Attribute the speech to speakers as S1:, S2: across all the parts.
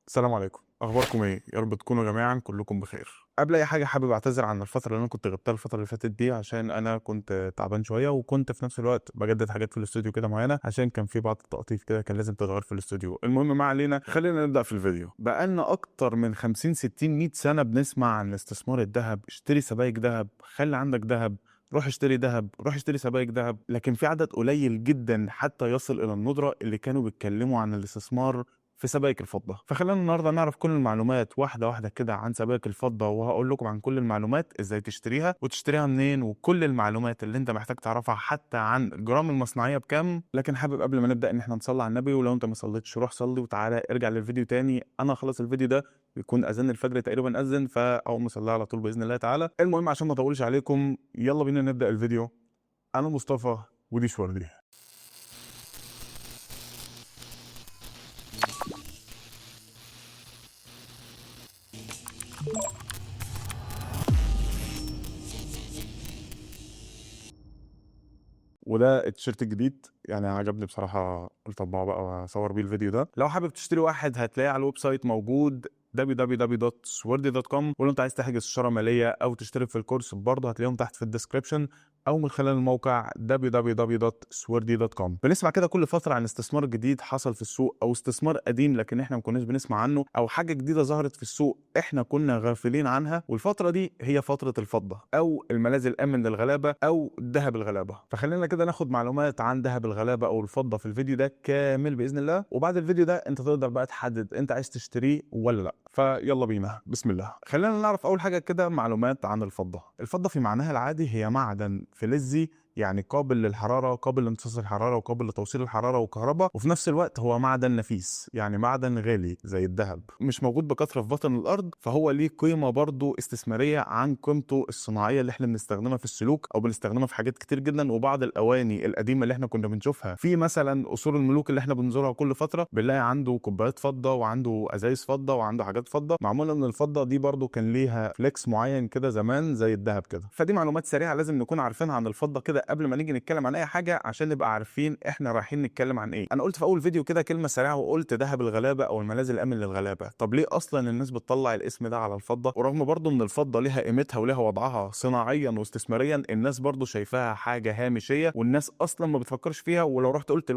S1: السلام عليكم، اخباركم ايه؟ يا رب تكونوا جميعا كلكم بخير. قبل اي حاجة حابب اعتذر عن الفترة اللي انا كنت غبتها الفترة اللي فاتت دي، عشان انا كنت تعبان شوية، وكنت في نفس الوقت بجدد حاجات في الاستوديو كده معينة، عشان كان في بعض التقطيف كده كان لازم تتغير في الاستوديو. المهم ما علينا، خلينا نبدا في الفيديو. بقالنا اكتر من 50 60 100 سنة بنسمع عن استثمار الذهب، اشتري سبائك ذهب، خلي عندك ذهب، روح اشتري ذهب، روح اشتري سبائك ذهب. لكن في عدد قليل جدا حتى يصل الى الندرة اللي كانوا بيتكلموا عن الاستثمار في سبائك الفضة. فخلينا النهارده نعرف كل المعلومات واحدة واحدة كده عن سبائك الفضة، وهقول لكم عن كل المعلومات، ازاي تشتريها وتشتريها منين، وكل المعلومات اللي انت محتاج تعرفها حتى عن جرام المصنعية بكام. لكن حابب قبل ما نبدأ ان احنا نصلي على النبي، ولو انت ما صليتش روح صلي وتعالى ارجع للفيديو تاني. انا خلص الفيديو ده بيكون اذان الفجر تقريبا اذن، فاقوم اصلي على طول باذن الله تعالى. المهم عشان ما اطولش عليكم يلا بينا نبدأ الفيديو. انا مصطفى ودي شوردي. وده التيشيرت الجديد، يعني عجبني بصراحة، قلت اطبعه بقى واصور بيه الفيديو ده. لو حابب تشتري واحد هتلاقيه على ال website موجود www.swardy.com، ولو انت عايز تحجز استشارة مالية او تشترك في الكورس برضه هتلاقيهم تحت في ال description او من خلال الموقع www.swardy.com. بنسمع كده كل فترة عن استثمار جديد حصل في السوق، او استثمار قديم لكن احنا ما كناش بنسمع عنه، او حاجة جديدة ظهرت في السوق احنا كنا غافلين عنها. والفترة دي هي فترة الفضة او الملاذ الامن للغلابة او ذهب الغلابة. فخلينا كده ناخد معلومات عن ذهب الغلابة او الفضة في الفيديو ده كامل باذن الله، وبعد الفيديو ده انت تقدر بقى تحدد انت عايز تشتريه ولا لا. فيلا بينا بسم الله. خلينا نعرف اول حاجة كده معلومات عن الفضة. الفضة في معناها العادي هي معدن فلزي، يعني قابل للحرارة، قابل لامتصاص الحرارة، وقابل لتوصيل الحرارة والكهرباء، وفي نفس الوقت هو معدن نفيس، يعني معدن غالي زي الذهب، مش موجود بكثرة في بطن الارض، فهو ليه قيمة برضو استثمارية عن قيمته الصناعية اللي احنا بنستخدمها في السلوك او بنستخدمها في حاجات كتير جدا. وبعض الاواني القديمة اللي احنا كنا بنشوفها في مثلا قصور الملوك اللي احنا بنزورها كل فترة، بنلاقي عنده كوبايات فضة وعنده ازايز فضة وعنده حاجات فضة معمولة من الفضة دي، برضو كان ليها flex معين كده زمان زي الذهب كده. فدي معلومات سريعة لازم نكون عارفينها عن الفضة كده قبل ما نيجي نتكلم عن اي حاجة، عشان نبقى عارفين احنا رايحين نتكلم عن ايه. انا قلت في اول فيديو كده كلمة سريعة وقلت ذهب الغلابة او الملاذ الامن للغلابه. طب ليه اصلا الناس بتطلع الاسم ده على الفضة؟ ورغم برضو ان الفضة ليها قيمتها وليها وضعها صناعيا واستثماريا، الناس برضو شايفاها حاجة هامشية والناس اصلا ما بتفكرش فيها. ولو رحت قلت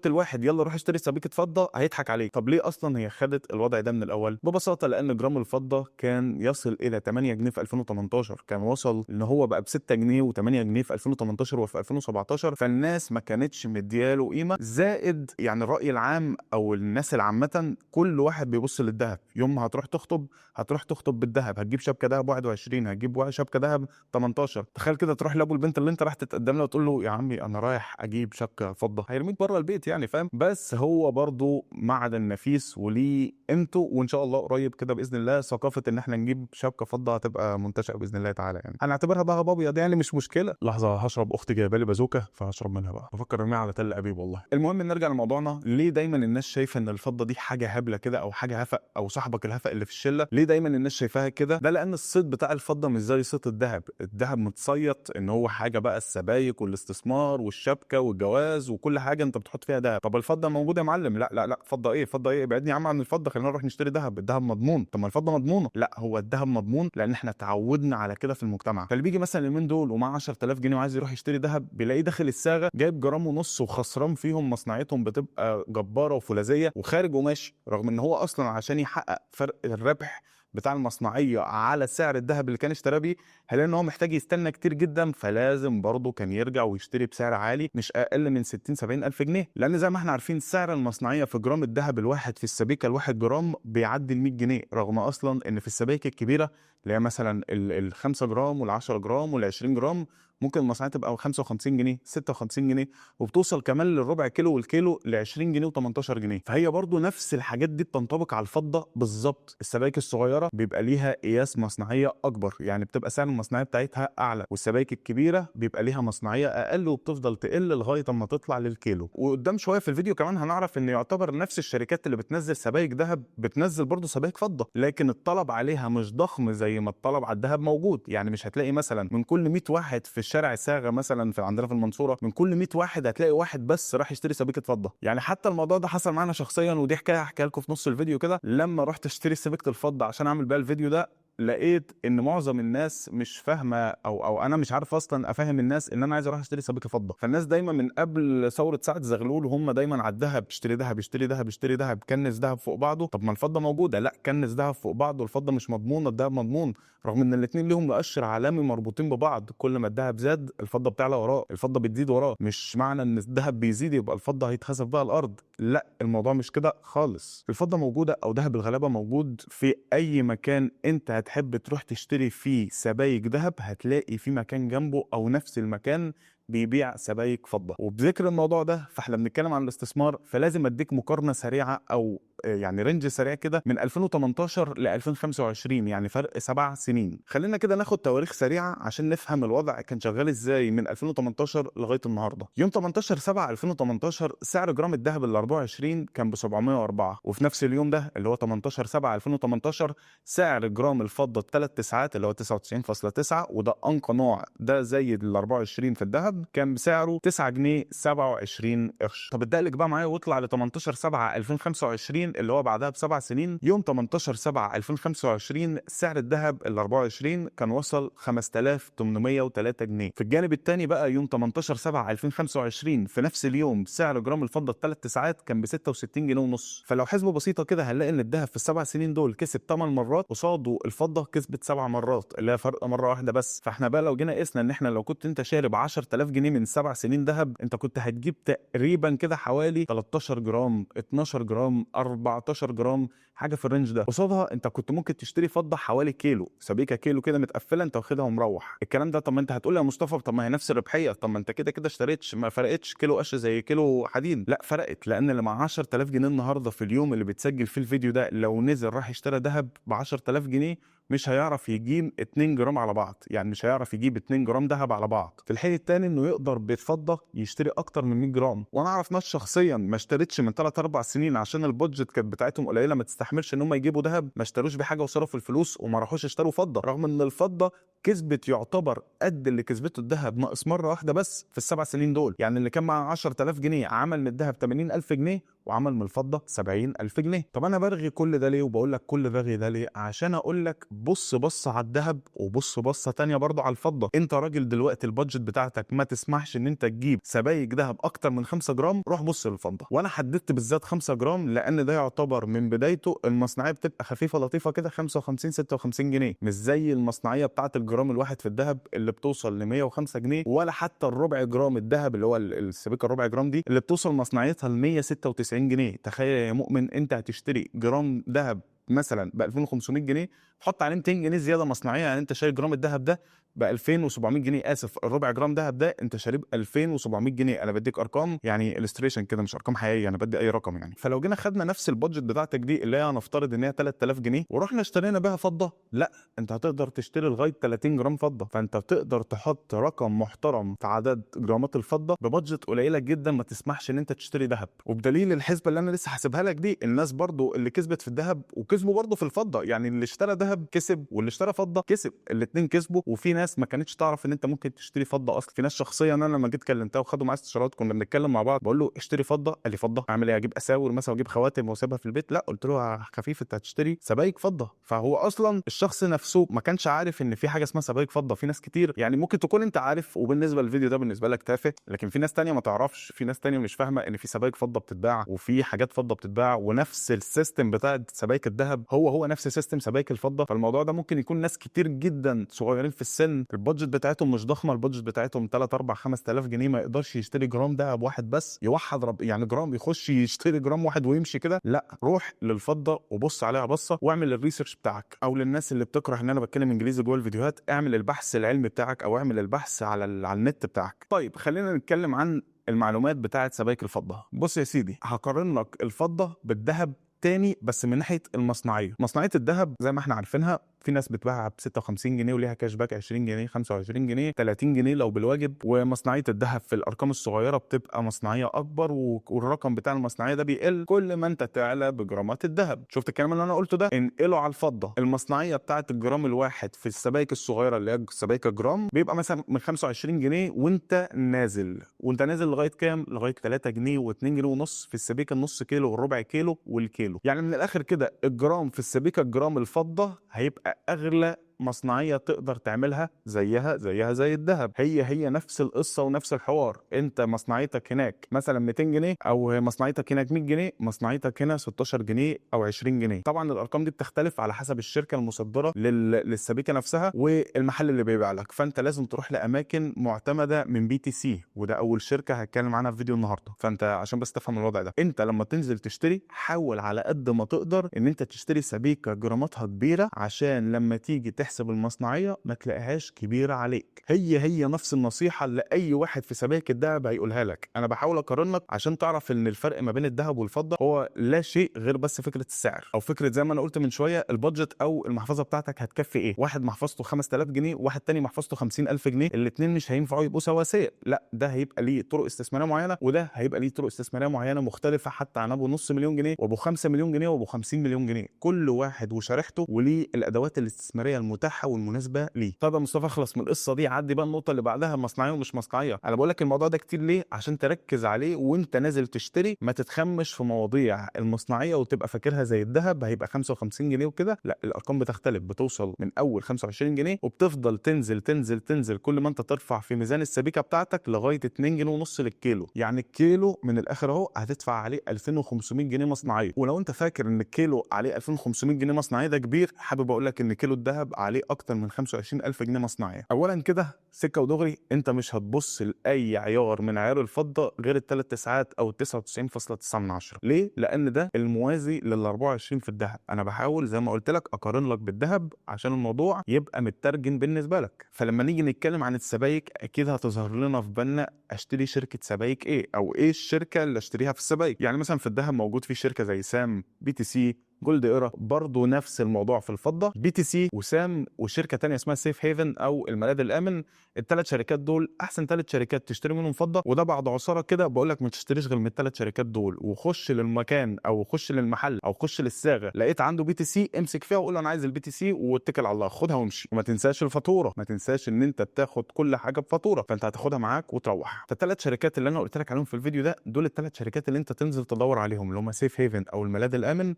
S1: لواحد يلا روح اشتري سبيكه فضة هيضحك عليك. طب ليه اصلا هي خدت الوضع ده من الاول؟ ببساطة لان جرام الفضة كان يصل الى 8 جنيه في 2018، كان وصل ان هو بقى ب 6 جنيه و8 جنيه في 2018 وفي 2017، فالناس ما كانتش مدياله قيمة. زائد يعني الراي العام او الناس العامة كل واحد بيبص للذهب، يوم ما هتروح تخطب هتروح تخطب بالذهب، هتجيب شبكة ذهب 21، هتجيب شبكة ذهب 18. تخيل كده تروح لابو البنت اللي انت رايح تتقدم لها وتقول له يا عمي انا رايح اجيب شبكة فضة، هيرميك بره البيت يعني، فاهم؟ بس هو برضو معدن نفيس وليه قيمته، وان شاء الله قريب كده باذن الله ثقافة ان احنا نجيب شبكة فضة هتبقى منتشرة باذن الله تعالى، يعني هنعتبرها ذهب ابيض يعني مش مشكلة. لحظة هشرب، اختي جايبه لي بازوكا فهشرب منها بقى، بفكر ارميها على تل ابيب والله. المهم نرجع لموضوعنا. ليه دايما الناس شايفه ان الفضة دي حاجة هبلة كده او حاجة هفق او صاحبك الهفق اللي في الشلة؟ ليه دايما الناس شايفاها كده؟ ده لان الصيت بتاع الفضة مش زي صيت الذهب. الذهب متصيط ان هو حاجة بقى السبايك والاستثمار والشبكة والجواز وكل حاجة انت بتحط فيها ذهب. طب الفضة موجودة يا معلم؟ لا لا لا، فضة ايه فضة ايه، ابعدني يا عم عن الفضة، خلينا نروح نشتري ذهب، الذهب مضمون. طب ما الفضة مضمونه؟ لا، هو الذهب مضمون لان احنا اتعودنا على كده في المجتمع. فاللي بيجي مثلا اليومين دول ومعاه 10000 جنيه وعايز يروح يشتري ذهب، بيلاقيه داخل الصاغه جايب جرام ونص وخسران فيهم، مصنعيتهم بتبقى جبارة وفولاذيه، وخارج وماشي، رغم ان هو اصلا عشان يحقق فرق الربح بتاع المصنعيه على سعر الذهب اللي كان اشتراه بيه، هيلاقي ان هو محتاج يستنى كتير جدا، فلازم برضه كان يرجع ويشتري بسعر عالي مش اقل من 60 70 الف جنيه. لان زي ما احنا عارفين سعر المصنعيه في جرام الذهب الواحد في السبيكه الواحد جرام بيعدي ال 100 جنيه، رغم اصلا ان في السبائك الكبيرة اللي هي مثلا ال 5 جرام وال 10 جرام وال 20 جرام ممكن المصنعيه تبقى 55 جنيه 56 جنيه، وبتوصل كمان للربع كيلو والكيلو ل 20 جنيه و18 جنيه. فهي برضو نفس الحاجات دي بتنطبق على الفضة بالظبط. السبائك الصغيرة بيبقى ليها قياس مصنعيه اكبر، يعني بتبقى سعر المصنعيه بتاعتها اعلى، والسبائك الكبيرة بيبقى ليها مصنعيه اقل وبتفضل تقل لغاية اما تطلع للكيلو. وقدام شوية في الفيديو كمان هنعرف ان يعتبر نفس الشركات اللي بتنزل سبائك ذهب بتنزل برضو سبائك فضة، لكن الطلب عليها مش ضخم زي زي ما الطلب على الذهب موجود. يعني مش هتلاقي مثلا من كل 100 واحد في الشارع الساغه مثلا في عندنا في المنصوره، من كل 100 واحد هتلاقي واحد بس راح يشتري سبيكه فضه. يعني حتى الموضوع ده حصل معانا شخصيا، ودي حكاية هحكيها لكم في نص الفيديو كده. لما رحت اشتري سبيكه الفضة عشان اعمل بيها الفيديو ده، لقيت ان معظم الناس مش فاهمه، او انا مش عارف اصلا افهم الناس ان انا عايز اروح اشتري سبيكه فضه. فالناس دايما من قبل ثورة سعد زغلول هم دايما على الذهب، اشتري ذهب اشتري ذهب اشتري ذهب، كنز ذهب فوق بعضه. طب ما الفضة موجودة، لا كنز ذهب فوق بعضه، الفضة مش مضمونه، الذهب مضمون، رغم ان الاثنين ليهم مؤشر عالمي مربوطين ببعض. كل ما الذهب زاد الفضة بتعلى وراه، الفضة بتزيد وراه. مش معنى ان الذهب بيزيد يبقى الفضة هيتخسف بقى الارض، لا الموضوع مش كده خالص. الفضة موجودة او ذهب الغلابة موجود في اي مكان انت هتحب تروح تشتري فيه سبايك ذهب، هتلاقي في مكان جنبه او نفس المكان بيبيع سبايك فضة. وبذكر الموضوع ده فاحنا بنتكلم عن الاستثمار، فلازم اديك مقارنة سريعة او يعني range سريع كده من 2018 ل 2025، يعني فرق 7 سنين. خلينا كده ناخد تواريخ سريعة عشان نفهم الوضع كان شغال ازاي من 2018 لغاية النهارده. يوم 18/7/2018 سعر جرام الذهب ال 24 كان ب 704، وفي نفس اليوم ده اللي هو 18/7/2018 سعر جرام الفضة الثلاث تسعات اللي هو 99.9، وده انقى نوع، ده زي ال 24 في الذهب، كان بسعره 9 جنيه 27 قرش. طب اتدقلك بقى معايا واطلع ل 18/7/2025 اللي هو بعدها ب7 سنين. يوم 18/7/2025 سعر الذهب ال 24 كان وصل 5803 جنيه. في الجانب الثاني بقى يوم 18/7/2025 في نفس اليوم سعر جرام الفضة الثلاث تسعات كان ب 66 جنيه ونص. فلو حسبه بسيطة كده هنلاقي ان الذهب في ال7 سنين دول كسب 8 مرات، قصاده الفضة كسبت 7 مرات اللي هي فرق مرة واحدة بس. فاحنا بقى لو جينا قسنا ان احنا لو كنت انت شارب 10000 جنيه من 7 سنين ذهب، انت كنت هتجيب تقريبا كده حوالي 13 جرام، 12 جرام، 14 جرام، حاجة في ال range ده. قصادها انت كنت ممكن تشتري فضة حوالي كيلو، سبيكه كيلو كده متقفله انت واخدها ومروح. الكلام ده طب ما انت هتقول يا مصطفى طب ما هي نفس الربحية، طب ما انت كده كده اشتريتش، ما فرقتش كيلو قش زي كيلو حديد. لا فرقت، لان اللي مع 10000 جنيه النهارده في اليوم اللي بتسجل فيه الفيديو ده لو نزل راح يشتري ذهب ب 10000 جنيه مش هيعرف يجيب 2 جرام على بعض، يعني مش هيعرف يجيب 2 جرام ذهب على بعض. في الحين الثاني انه يقدر بالفضه يشتري اكتر من 100 جرام. وانا اعرف ناس شخصيا ما اشترتش من 3 4 سنين عشان ال budget كانت بتاعتهم قليله ما تستحملش ان هم يجيبوا ذهب، ما اشتروش بحاجة وصرفوا الفلوس وما راحوش اشتروا فضة، رغم ان الفضة كسبت يعتبر قد اللي كسبته الذهب ناقص مرة واحدة بس في ال7 سنين دول. يعني اللي كان معاه 10000 جنيه عمل من الذهب 80000 جنيه وعمل من الفضة 70000 جنيه. طب انا برغي كل ده ليه وبقول لك كل الرغي ده ليه؟ عشان اقول لك بص بص على الذهب وبص بصة تانية برضه على الفضة. انت راجل دلوقتي ال budget بتاعتك ما تسمحش ان انت تجيب سبايك ذهب اكتر من 5 جرام، روح بص للفضه. وانا حددت بالذات 5 جرام لان ده يعتبر من بدايته المصنعيه بتبقى خفيفة لطيفة كده 55 56 جنيه، مش زي المصنعيه بتاعه الجرام الواحد في الذهب اللي بتوصل ل 105 جنيه، ولا حتى الربع جرام الذهب اللي هو السبيكه الربع جرام دي اللي بتوصل مصنعيتها ل 196 جنيه. تخيل يا مؤمن انت هتشتري جرام ذهب مثلا ب 2500 جنيه، تحط عليه 200 جنيه زيادة مصنعيه، يعني انت شاري جرام الذهب ده ب 2700 جنيه، اسف الربع جرام ذهب ده انت شاريه ب 2700 جنيه. انا بديك ارقام يعني illustration كده، مش ارقام حقيقية، انا بدي اي رقم يعني. فلو جينا خدنا نفس ال budget بتاعتك دي اللي هي هنفترض ان هي 3000 جنيه ورحنا اشترينا بيها فضة، لا انت هتقدر تشتري لغاية 30 جرام فضة. فانت بتقدر تحط رقم محترم في عدد جرامات الفضة ب budget قليله جدا ما تسمحش ان انت تشتري ذهب. وبدليل الحسبة اللي انا لسه حاسبها لك دي، الناس برضو اللي كسبت في الذهب وكسبوا برضو في الفضة، يعني اللي اشترى ذهب كسب واللي اشترى فضة كسب، الاثنين كسبوا. وفي ناس ما كانتش تعرف ان انت ممكن تشتري فضة اصلا. في ناس شخصيا انا لما جيت كلمتها وخدوا معايا استشارات كنا بنتكلم مع بعض، بقول له اشتري فضة، قال لي فضة اعمل ايه، اجيب اساور مثلا واجيب خواتم واسيبها في البيت؟ لا، قلت له خفيف انت هتشتري سبايك فضة. فهو اصلا الشخص نفسه ما كانش عارف ان في حاجة اسمها سبايك فضة. في ناس كتير يعني ممكن تكون انت عارف وبالنسبة للفيديو ده بالنسبة لك تافه، لكن في ناس تانية ما تعرفش، في ناس تانية مش فاهمه ان في سبايك فضة بتتباع وفي حاجات فضة بتتباع، ونفس ال system بتاع سبايك الذهب هو نفس system سبايك الفضة. فالموضوع ده ممكن يكون ناس كتير جدا صغيرين في السن ال budget بتاعتهم مش ضخمة، ال budget بتاعتهم 3 4 5000 جنيه، ما يقدرش يشتري جرام دهب واحد بس يوحد رب يعني جرام، يخش يشتري جرام واحد ويمشي كده. لا، روح للفضه وبص عليها بصة واعمل ال research بتاعك. او للناس اللي بتكره ان انا بتكلم انجليزي جوه الفيديوهات، اعمل البحث العلمي بتاعك او اعمل البحث على النت بتاعك. طيب خلينا نتكلم عن المعلومات بتاعه سبائك الفضة. بص يا سيدي، هقارن لك الفضة بالذهب تاني بس من ناحية المصنعيه. مصنعيه الذهب زي ما احنا عارفينها في ناس بتبيعها ب 56 جنيه وليها cash back 20 جنيه، 25 جنيه، 30 جنيه لو بالواجب. ومصنعيه الذهب في الارقام الصغيرة بتبقى مصنعيه اكبر، والرقم بتاع المصنعيه ده بيقل كل ما انت تعلى بجرامات الذهب. شفت الكلام اللي انا قلته ده؟ انقله على الفضة. المصنعيه بتاعه الجرام الواحد في السبائك الصغيرة اللي هي سبائك جرام بيبقى مثلا من 25 جنيه وانت نازل، وانت نازل لغاية كام؟ لغاية 3 جنيه و2 جنيه ونص في السبيكه النص كيلو والربع كيلو والكيلو. يعني من الاخر كده الجرام في السبيكه الجرام الفضة هيبقى اغلى مصنعيه تقدر تعملها، زيها زيها زي الذهب، هي هي نفس القصة ونفس الحوار. انت مصنعيتك هناك مثلا 200 جنيه او مصنعيتك هناك 100 جنيه، مصنعيتك هنا 16 جنيه او 20 جنيه. طبعا الارقام دي بتختلف على حسب الشركة المصدرة للسبيكه نفسها والمحل اللي بيبيع لك، فانت لازم تروح لاماكن معتمدة من BTC، وده اول شركة هتكلم عنها في فيديو النهارده. فانت عشان بس تفهم الوضع ده، انت لما تنزل تشتري حاول على قد ما تقدر ان انت تشتري سبيكه جراماتها كبيرة، عشان لما تيجي تحسب المصنعيه ما تلاقيهاش كبيرة عليك. هي هي نفس النصيحة اللي اي واحد في سبائك الذهب هيقولها لك. انا بحاول اقارن لك عشان تعرف ان الفرق ما بين الذهب والفضة هو لا شيء غير بس فكرة السعر، او فكرة زي ما انا قلت من شوية ال budget او المحفظة بتاعتك هتكفي ايه. واحد محفظته 5000 جنيه، واحد تاني محفظته 50000 جنيه، الاثنين مش هينفعوا يبقوا سواسية. لا، ده هيبقى ليه طرق استثمارية معينة وده هيبقى ليه طرق استثمارية معينة مختلفة، حتى عن ابو نص مليون جنيه وابو 5 مليون جنيه وابو 50 مليون جنيه. كل واحد وشريحته وليه الادوات الاستثمارية المتاحة والمناسبة ليه. طب يا مصطفى اخلص من القصة دي، عدي بقى النقطة اللي بعدها، مصنعيه ومش مصنعيه. انا بقول لك الموضوع ده كتير ليه؟ عشان تركز عليه وانت نازل تشتري، ما تتخمش في مواضيع المصنعيه وتبقى فاكرها زي الذهب هيبقى 55 جنيه وكده. لا، الارقام بتختلف، بتوصل من اول 25 جنيه وبتفضل تنزل تنزل تنزل كل ما انت ترفع في ميزان السبيكه بتاعتك لغاية 2 جنيه ونص للكيلو. يعني الكيلو من الاخر اهو هتدفع عليه 2500 جنيه مصنعيه. ولو انت فاكر ان الكيلو عليه 2500 جنيه مصنعيه ده كبير، حابب اقول لك ان كيلو الذهب عليه اكتر من 25000 جنيه مصنعيه. اولا كده سكة ودغري، انت مش هتبص لاي عيار من عيار الفضة غير الثلاث تسعات او 99.9 من 10. ليه؟ لان ده الموازي لل 24 في الذهب. انا بحاول زي ما قلت لك اقارن لك بالذهب عشان الموضوع يبقى مترجم بالنسبة لك. فلما نيجي نتكلم عن السبائك اكيد هتظهر لنا في بالنا اشتري شركة سبائك ايه، او ايه الشركة اللي اشتريها في السبائك. يعني مثلا في الذهب موجود في شركة زي سام، BTC، Gold Era. برضه نفس الموضوع في الفضة، BTC وسام وشركه تانية اسمها Safe Haven او الملاذ الامن. الثلاث شركات دول احسن ثلاث شركات تشتري منهم فضة. وده بعد عصارة كده بقول لك ما تشتريش غير من الثلاث شركات دول. وخش للمكان او خش للمحل او خش للصاغه، لقيت عنده BTC امسك فيها وقول له انا عايز ال BTC واتكل على الله، خدها وامشي. وما تنساش الفاتورة، ما تنساش ان انت بتاخد كل حاجة بفاتوره، فانت هتاخدها معاك وتروح. فالثلاث شركات اللي انا قلت لك عليهم في الفيديو ده دول الثلاث شركات اللي انت تنزل تدور عليهم، اللي هم Safe Haven او الملاذ الامن،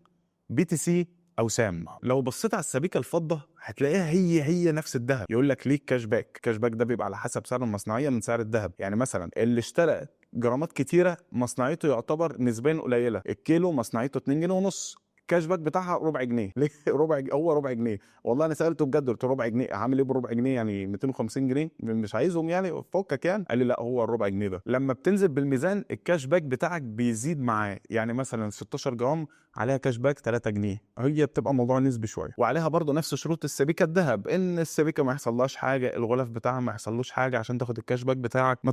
S1: BTC او سام. لو بصيت على السبيكه الفضة هتلاقيها هي هي نفس الذهب. يقول لك ليك cash back، cash back ده بيبقى على حسب سعر المصنعيه من سعر الذهب. يعني مثلا اللي اشترى جرامات كتيرة مصنعيته يعتبر نسبيا قليله، الكيلو مصنعيته 2 جنيه ونص، ال cash back بتاعها ربع جنيه. ليه ربع جنيه؟ هو ربع جنيه. والله انا سالته بجد، قلت له ربع جنيه هعمل ايه بربع جنيه؟ يعني 250 جنيه مش عايزهم يعني، فكك يعني. قال لي لا، هو الربع جنيه ده لما بتنزل بالميزان ال cash back بتاعك بيزيد معاه. يعني مثلا 16 جرام عليها cash back 3 جنيه، هي بتبقى موضوع نسبي شوية. وعليها برضو نفس شروط السبيكه الذهب، ان السبيكه ما يحصلهاش حاجة، الغلاف بتاعها ما يحصلوش حاجة عشان تاخد ال cash back بتاعك، ما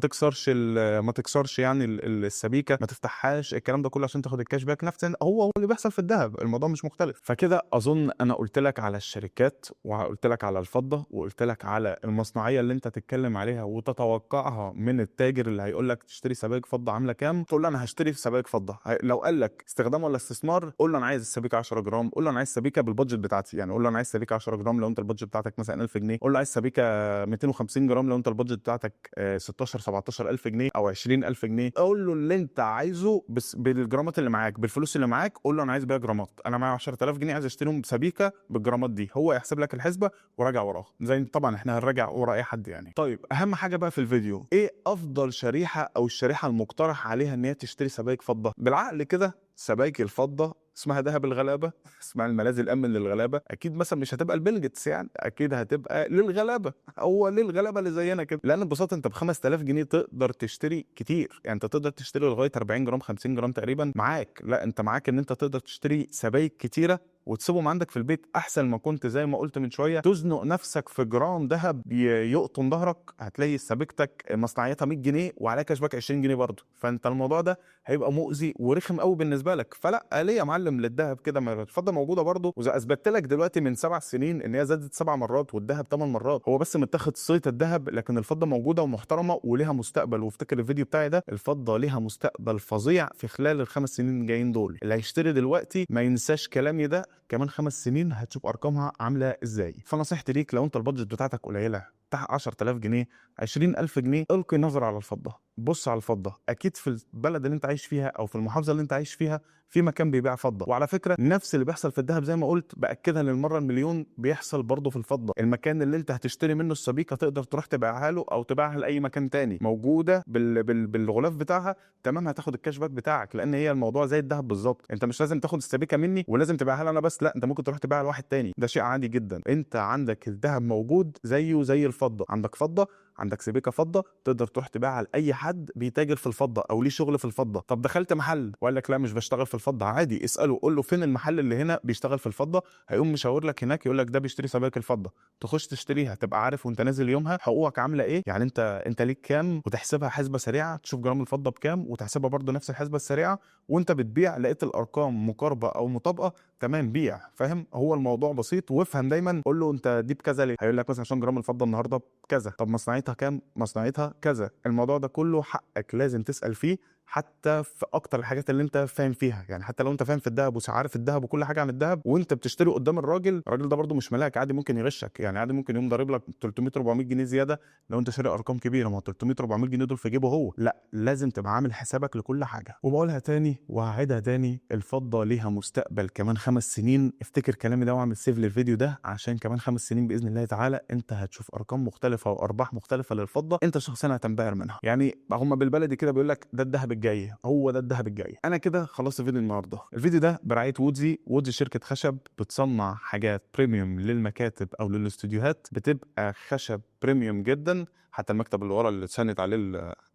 S1: تكسرش يعني السبيكه، ما تفتحهاش، الكلام ده كله عشان تاخد ال cash back. نفس هو اللي بيحصل في الذهب، الموضوع مش مختلف. فكده اظن انا قلت لك على الشركات، وقلت لك على الفضة، وقلت لك على المصنعيه اللي انت تتكلم عليها وتتوقعها من التاجر اللي هيقول لك تشتري سبائك فضة عامله كام. تقول له انا هشتري في سبائك فضة. لو قال لك استخدام ولا استثمار، قول له انا عايز السبيكه 10 جرام، قول له انا عايز سبيكه بال budget بتاعتي. يعني قول له انا عايز سبيكه 10 جرام لو انت ال budget بتاعتك مثلا 1000 جنيه، قول له عايز سبيكه 250 جرام لو انت ال budget بتاعتك 16 17000 جنيه او 20000 جنيه. قول له اللي انت عايزه بس بالجرامات اللي معاك، بالفلوس اللي معاك. قول له انا عايز بيها جرامات، انا معايا 10000 جنيه عايز اشتريهم بسبيكه بالجرامات دي. هو يحسب لك الحسبة وراجع وراه، زي طبعا احنا هنراجع ورا اي حد يعني. طيب اهم حاجة بقى في الفيديو، ايه افضل شريحة او الشريحة المقترح عليها ان هي تشتري سبائك فضة؟ بالعقل كده سبائك الفضة اسمها ذهب الغلابة، اسمها الملاذ الامن للغلابه، اكيد مثلا مش هتبقى لبيل جيتس يعني، اكيد هتبقى للغلابه، هو للغلابه اللي زينا كده. لان ببساطة انت ب 5000 جنيه تقدر تشتري كتير، يعني انت تقدر تشتري لغاية 40 جرام 50 جرام تقريبا معاك. لا انت معاك ان انت تقدر تشتري سبائك كتيرة وتسيبهم عندك في البيت، احسن ما كنت زي ما قلت من شوية تزنق نفسك في جرام ذهب يقطن ظهرك. هتلاقي سبيكتك مصنعيتها 100 جنيه وعليها cash back 20 جنيه برضه، فانت الموضوع ده هيبقى مؤذي ورخم قوي بالنسبة لك. فلا ليه يا معلم للذهب كده؟ ما الفضة موجودة برضه، واذا اثبتت لك دلوقتي من 7 سنين ان هي زادت 7 مرات والذهب 8 مرات. هو بس متاخد صيت الذهب، لكن الفضة موجودة ومحترمه وليها مستقبل. وافتكر الفيديو بتاعي ده، الفضة ليها مستقبل فظيع في خلال ال5 سنين الجايين دول. اللي هيشتري دلوقتي ما ينساش كلامي ده، كمان 5 سنين هتشوف ارقامها عامله ازاي. فنصيحتي ليك لو انت ال budget بتاعتك قليله، تحت 10000 جنيه، 20000 جنيه، القي نظرة على الفضة. بص على الفضة، أكيد في البلد اللي أنت عايش فيها أو في المحافظة اللي أنت عايش فيها في مكان بيبيع فضة. وعلى فكرة نفس اللي بيحصل في الذهب زي ما قلت، بأكدها للمرة المليون، بيحصل برضه في الفضة. المكان اللي أنت هتشتري منه السبيكة تقدر تروح تبيعها له أو تبيعها لأي مكان تاني موجودة بالغلاف بتاعها، تمام؟ هتاخد ال cash back بتاعك، لأن هي الموضوع زي الذهب بالظبط. أنت مش لازم تاخد السبيكة مني ولازم تبيعها لي أنا بس، لا، أنت ممكن تروح تبيعها لواحد تاني، ده شيء عادي جدا. أنت عندك الذهب موجود زيه زي الفضة، عندك فضة، عندك سبيكه فضة تقدر تروح تبيعها لاي حد بيتاجر في الفضة او ليه شغل في الفضه. طب دخلت محل وقال لك لا مش بشتغل في الفضه، عادي، اساله قول له فين المحل اللي هنا بيشتغل في الفضه، هيقوم مشاور لك هناك يقول لك ده بيشتري سبائك الفضه، تخش تشتريها، تبقى عارف وانت نازل يومها حقوقك عامله ايه، يعني انت ليك كام، وتحسبها حسبه سريعة، تشوف جرام الفضة بكام وتحسبها برضو نفس الحسبة السريعة وانت بتبيع. لقيت الارقام مقاربة او مطابقه، تمام، بيع. فاهم؟ هو الموضوع بسيط. وافهم دايما، قول له انت دي بكذا ليه؟ هيقول لك مثلا عشان جرام الفضة النهارده بكذا. طب مصنعيتها كام؟ مصنعيتها كذا. الموضوع ده كله حقك لازم تسال فيه، حتى في اكتر الحاجات اللي انت فاهم فيها. يعني حتى لو انت فاهم في الذهب وعارف الذهب وكل حاجة عن الذهب، وانت بتشتري قدام الراجل، الراجل ده برده مش ملاك، عادي ممكن يغشك. يعني عادي ممكن يقوم ضارب لك 300 400 جنيه زيادة لو انت شاري ارقام كبيره، ما هو 300 400 جنيه دول في جيبه هو. لا، لازم تبقى عامل حسابك لكل حاجه. وبقولها تاني وهعيدها تاني، الفضة ليها مستقبل كمان 5 سنين. افتكر كلامي ده واعمل save للفيديو ده، عشان كمان 5 سنين باذن الله تعالى انت هتشوف ارقام مختلفة وارباح مختلفة للفضه انت شخصيا هتنبهر منها. يعني هم بالبلدي كده بيقول لك ده الذهب الجاي، هو ده الذهب الجاي. انا كده خلصت فيديو النهارده. الفيديو ده برعاية وودزي. وودزي شركة خشب بتصنع حاجات premium للمكاتب او للاستوديوهات، بتبقى خشب premium جدا. حتى المكتب اللي ورا اللي اتسند عليه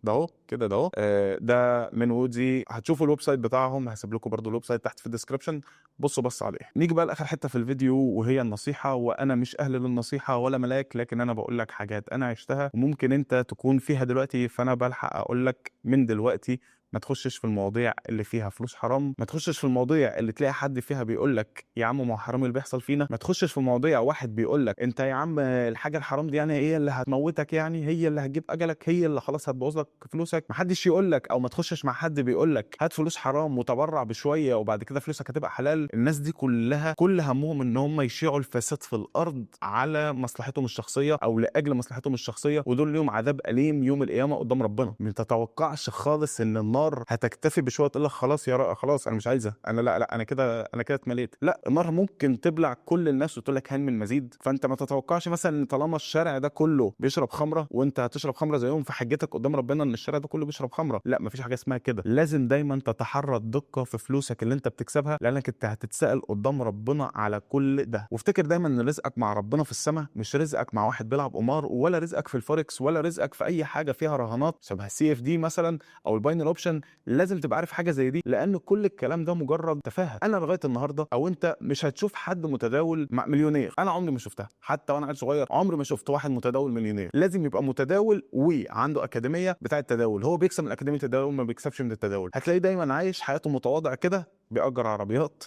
S1: ده اهو كده، ده اهو ده من وودزي. هتشوفوا ال website بتاعهم، هسيب لكم برضو ال website تحت في ال description، بصوا بص عليه. نيجي بقى لاخر حتة في الفيديو وهي النصيحه. وانا مش اهل للنصيحه ولا ملاك، لكن انا بقول لك حاجات انا عشتها وممكن انت تكون فيها دلوقتي، فانا بلحق اقول لك من دلوقتي: ما تخشش في المواضيع اللي فيها فلوس حرام، ما تخشش في المواضيع اللي تلاقي حد فيها بيقول لك يا عم ما هو حرام اللي بيحصل فينا، ما تخشش في مواضيع واحد بيقول لك انت يا عم الحاجة الحرام دي يعني هي اللي هتموتك، يعني هي اللي هتجيب اجلك، هي اللي خلاص هتبوظ لك فلوسك. ما حدش يقول لك او ما تخشش مع حد بيقول لك هات فلوس حرام وتبرع بشوية وبعد كده فلوسك هتبقى حلال. الناس دي كلها كل همهم ان هم يشيعوا الفساد في الارض على مصلحتهم الشخصية او لاجل مصلحتهم الشخصيه، ودول ليهم عذاب اليم يوم القيامة قدام ربنا. ما تتوقعش خالص ان النار هتكتفي بشوية تقول لك خلاص يا رأ خلاص انا مش عايزه، انا لا لا انا كده اتمليت. لا، النار ممكن تبلع كل الناس وتقول لك هل من مزيد. فانت ما تتوقعش مثلا ان طالما الشارع ده كله بيشرب خمره وانت هتشرب خمره زيهم، فحجتك قدام ربنا ان الشارع ده كله بيشرب خمره. لا، مفيش حاجة اسمها كده. لازم دايما تتحرى الدقة في فلوسك اللي انت بتكسبها، لانك انت هتتسال قدام ربنا على كل ده. وافتكر دايما ان رزقك مع ربنا في السماء، مش رزقك مع واحد بيلعب قمار، ولا رزقك في الفوركس، ولا رزقك في اي حاجة فيها رهانات شبه ال CFD مثلا او ال binary option. لازم تبقى عارف حاجة زي دي، لان كل الكلام ده مجرد تفاهه. انا لغاية النهارده او انت مش هتشوف حد متداول مع مليونير، انا عمري ما شفتها حتى وانا عيل صغير، عمري ما شفت واحد متداول مليونير. لازم يبقى متداول وعنده اكاديمية بتاعه التداول، هو بيكسب من اكاديمية التداول ما بيكسبش من التداول. هتلاقيه دايما عايش حياته متواضع كده، بيأجر عربيات،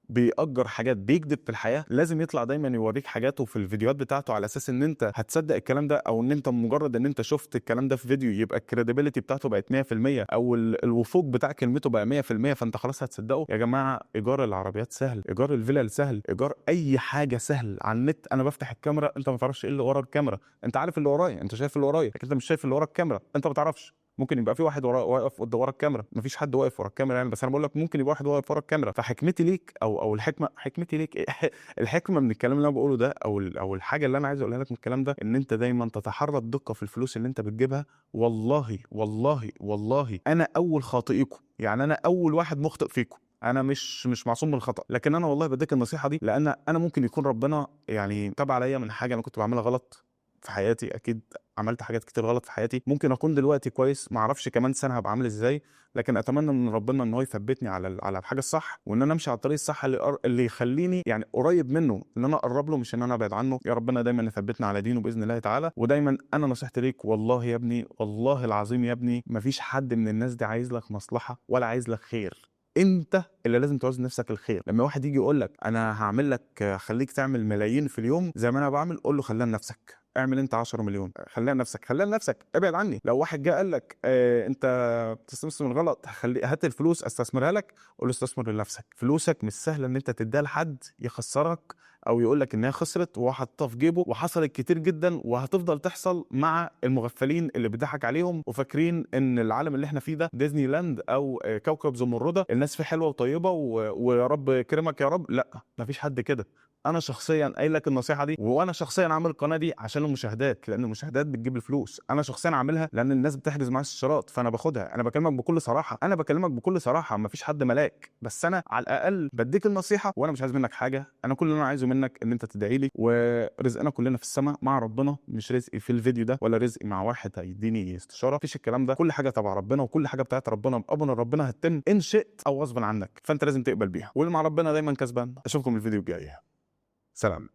S1: بيأجر حاجات، بيكذب في الحياة. لازم يطلع دايما يوريك حاجاته في الفيديوهات بتاعته على اساس ان انت هتصدق الكلام ده، او ان انت مجرد ان انت شفت الكلام ده في فيديو يبقى ال credibility بتاعته بقت 100% او الوثوق بتاع كلمته بقى 100%، فانت خلاص هتصدقه. يا جماعة ايجار العربيات سهل، ايجار الفيلل سهل، ايجار اي حاجة سهل على النت. انا بفتح الكاميرا انت ما تعرفش ايه اللي ورا الكاميرا، انت عارف اللي ورايا، انت شايف اللي ورايا، لكن انت مش شايف اللي ورا الكاميرا، انت ما تعرفش. ممكن يبقى في واحد ورا واقف قدام ورا الكاميرا، مفيش حد واقف ورا الكاميرا يعني، بس انا بقول لك ممكن يبقى واحد واقف ورا الكاميرا. فحكمتي ليك او الحكمه، حكمتي ليك إيه؟ الحكمة من الكلام اللي انا بقوله ده او الحاجة اللي انا عايز اقولها لك من الكلام ده، ان انت دايما تتحرى الدقة في الفلوس اللي انت بتجيبها. والله والله والله انا اول خاطئيكم، يعني انا اول واحد مخطئ فيكم، انا مش معصوم من الخطا، لكن انا والله بديك النصيحة دي لان انا ممكن يكون ربنا يعني تاب عليا من حاجة انا كنت بعملها غلط في حياتي، اكيد عملت حاجات كتير غلط في حياتي. ممكن اكون دلوقتي كويس، ما اعرفش كمان سنة هبقى عامل ازاي، لكن اتمنى من ربنا ان هو يثبتني على الحاجة الصح، وان انا امشي على الطريق الصح اللي يخليني يعني قريب منه، ان انا اقرب له مش ان انا ابعد عنه. يا ربنا دايما يثبتنا على دينه باذن الله تعالى. ودايما انا نصيحتي ليك والله يا ابني، والله العظيم يا ابني، مفيش حد من الناس دي عايز لك مصلحة ولا عايز لك خير. انت اللي لازم تعوز نفسك الخير. لما واحد يجي يقول لك انا هعمل لك، خليك تعمل ملايين في اليوم زي ما انا بعمل، قول له خليها لنفسك، اعمل انت 10 مليون، خليها لنفسك، خليها لنفسك، ابعد عني. لو واحد جه قال لك انت بتستثمر غلط، خلي هات الفلوس استثمرها لك، قول له استثمر لنفسك. فلوسك مش سهلة ان انت تديها لحد يخسرك او يقول لك انها خسرت وهو حاططها في جيبه، وحصلت كتير جدا وهتفضل تحصل مع المغفلين اللي بيضحك عليهم وفاكرين ان العالم اللي احنا فيه ده ديزني لاند او كوكب زمرده، الناس فيه حلوة وطيبة ويا رب كرمك يا رب. لا، مفيش حد كده. انا شخصيا قايل لك النصيحة دي، وانا شخصيا عامل القناة دي عشان المشاهدات، لان المشاهدات بتجيب الفلوس. انا شخصيا عاملها لان الناس بتحجز معايا استشارات فانا باخدها. انا بكلمك بكل صراحة، انا بكلمك بكل صراحة، مفيش حد ملاك، بس انا على الاقل بديك النصيحة وانا مش عايز منك حاجة. انا كل اللي انا عايزه منك ان انت تدعي لي، ورزقنا كلنا في السماء مع ربنا، مش رزقي في الفيديو ده ولا رزقي مع واحد هيديني استشاره، مفيش الكلام ده. كل حاجة تبع ربنا وكل حاجة بتاعت ربنا، بأمر ربنا هتتم ان شئت او غصب عنك، فانت لازم تقبل بيها، واللي مع ربنا دايما كسبان. اشوفكم الفيديو الجاي، سلام.